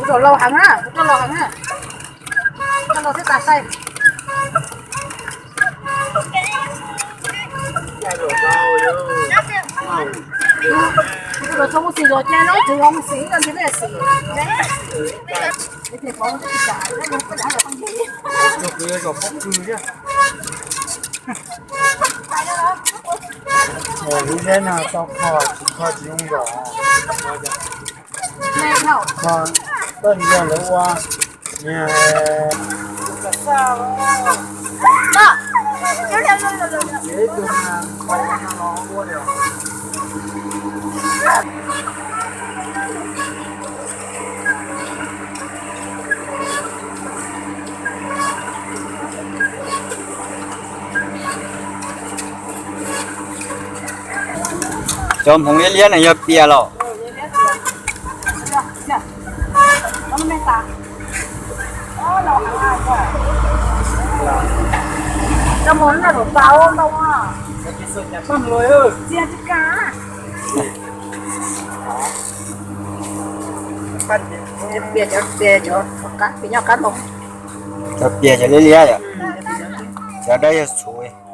Rau lauj heev na, rau lauj heev na. Rau lauj thiab tas sai. Rau txhob mus xim los ces no tsis los mus xim no ces xim. Tus kuv yuav zaum pob kws thiab. Lub zeb no tau kho tsis kho tsis zoo zaum. Kho koj ntsia lawv ua. Cov hmoov liab liab no yog pias los? Cov pias cov liab liab yom? Cov dawb yog txhuv.